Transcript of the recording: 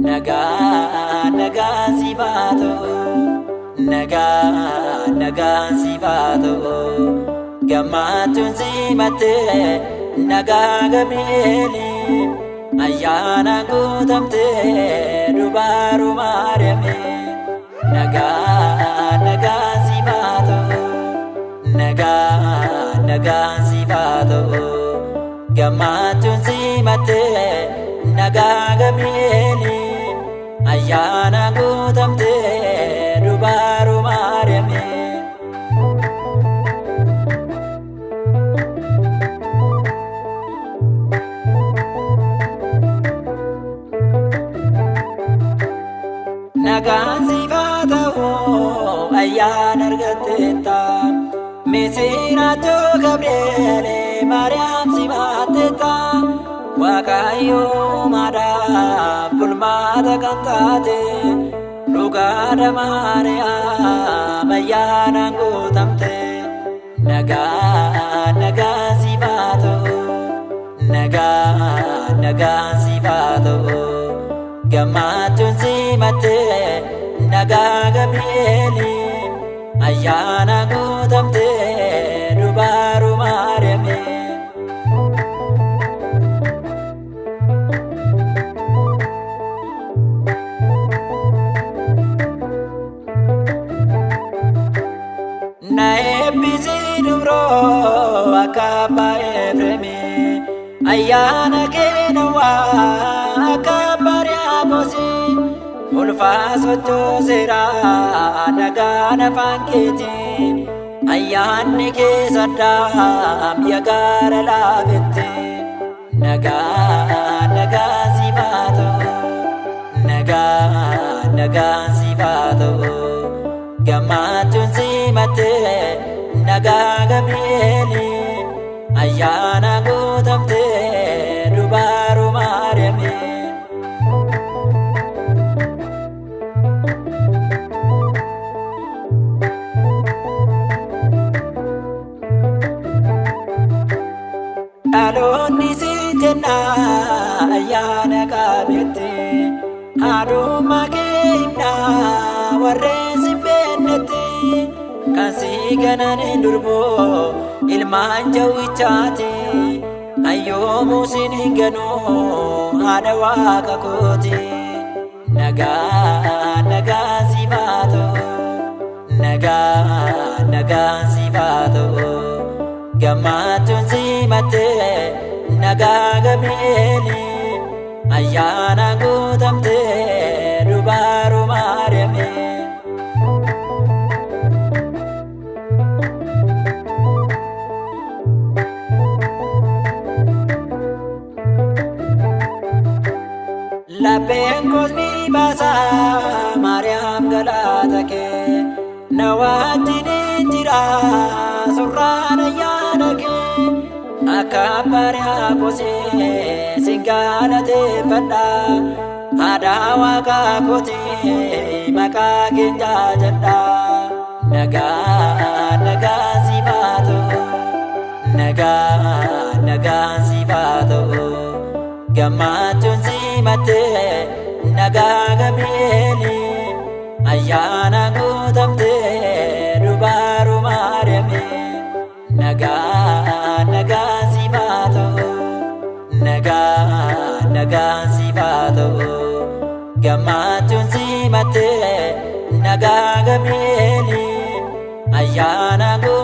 Nagaa nagaan siif haa ta'u, nagaa nagaan siif haa ta'u, gammachuun simattee nagaa Gabri'eeli, ayyaanaan guutamtee durboo Maariyaami. Nagaa nagaan siif haa ta'u, nagaa nagaan siif haa ta'u, gammachuun simattee nagaa Gabri'eeli, ayyaanaan guutamtee durboo Maariyaami. Nagaan siif haa ta'u, ayyaana argatteetta. Misiraachuu Gabri'eeli, Maariyaam simatteetta. Waaqayyo maadhaaf bulmaata kan taate, dhugaadha Maariyaam, ayyaanaan guutamte. Nagaa nagaan siif haa ta'u, nagaa nagaan siif haa ta'u, gammachuun simattee nagaa Gabri'eeli, ayyaanaan guutamtee durboo Maariyaami. Na eebbisi dubroo akka abbaa Efreemi, ayyaana keenawaa akka abbaa Riyaaqoosi, ulfaa sochooseera nagaan afaan keeti, ayyaanni kee saddaam ya gaara laafetti. Nagaa nagaan siif haa ta'u, nagaa nagaan siif haa ta'u, gammachuun simattee nagaa Gabri'eeli, ayyaanaan guutamtee durboo Maariyaami. Dhaloonni si jennaa ayyaana qabeetti, haadhummaa kee himnaa warreen si beeknetti, kan si ganan durboo ilmaan jawwichaati, ayyoomuu sin hin ganuu haadha waaqa kooti. Nagaa nagaan siif haa ta'u, nagaa nagaan siif haa ta'u, gammachuun simattee nagaa Gabri'eeli, ayyaanaan guutamtee durboo Maariyaami. Lapheen koos ni baasaa Maariyaam galata kee, na wajjin jira surraan ayyaana kee, akka abbaa Riyaaqoosii sin galateeffadha, haadha waaqa kooti maqaa keen jaajadha. Nagaa nagaan siif haa ta'u, nagaa nagaan siif haa ta'u, gammachuun simattee nagaa Gabri'eeli, ayyaanaan guutamtee durboo Maariyaami. Nagaa nagaan siif haa ta'u, nagaa nagaan siif haa ta'u, gammachuun simattee nagaa Gabri'eeli, ayyaanaan guutamtee.